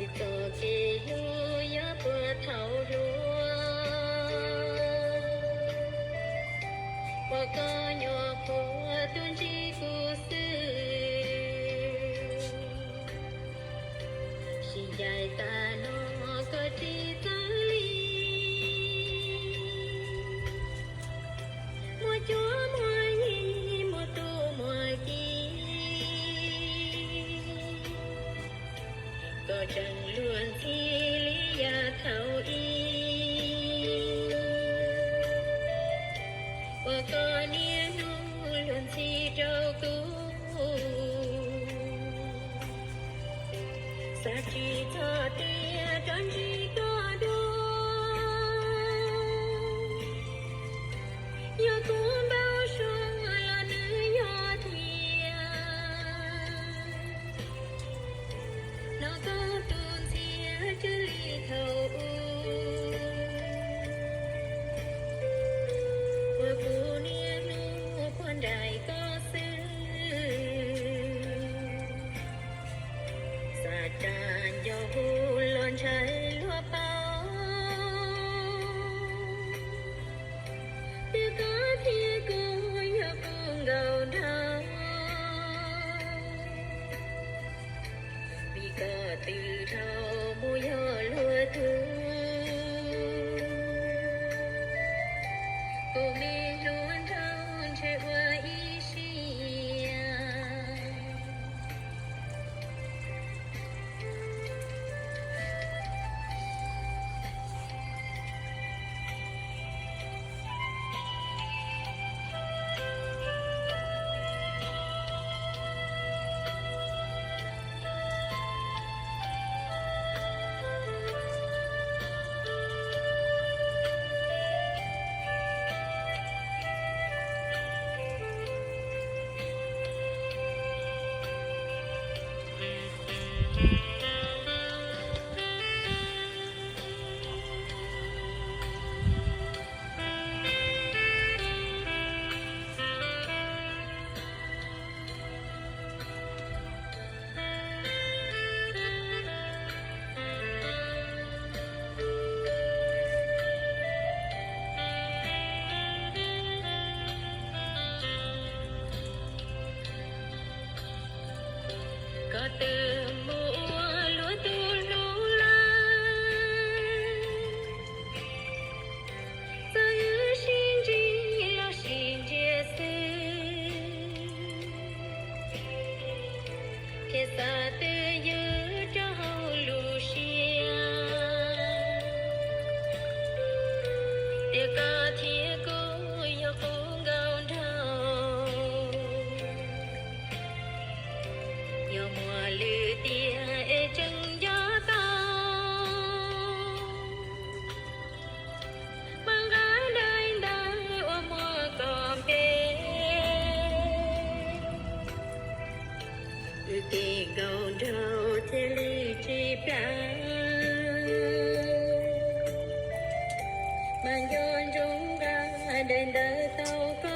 Txoj kev hlub yuav puag thaum hluas, uas koj nyuam qhuav tuaj ntsib kuv xwb. Sib ncaim tas no koj tsis txawj li, muaj cuab muaj yig muaj tub muaj ki. Koj tseem luag ntxhi li yav thaum ub, uas koj niaj hnub luag ntxhi rau kuv. Xav tsis txog tias rov ntsib koj dua, yog kuv npau suav los nws yog tiag. Hnov koj tus ntxhias tshwm li thaum ub, uas kuv niaj hnub quaj nraim koj xwb. Xav tas nco hu los ntshai luag paub, tias koj thiab kuv yog kuv nkauj nraug. Vim koj twb dhau mus yog luag tug, kuv me hluas nraug ntshe ua ib siab. Koj twb mus ua luag tus hlub lawm, txawm wb sib ntsib los sib ntsia xwb, thiaj xav twj ywm rau hauv lub siab, tias koj thiab kuv yog kuv nkauj nraug. Yog muaj lwm tiam es tseem nco tau, mas nqa daim ntawv uas muaj koj npe, wb tus nkauj nraug cia li tsis plam. Mas nco ntsoov nqa daim ntawv tau koj.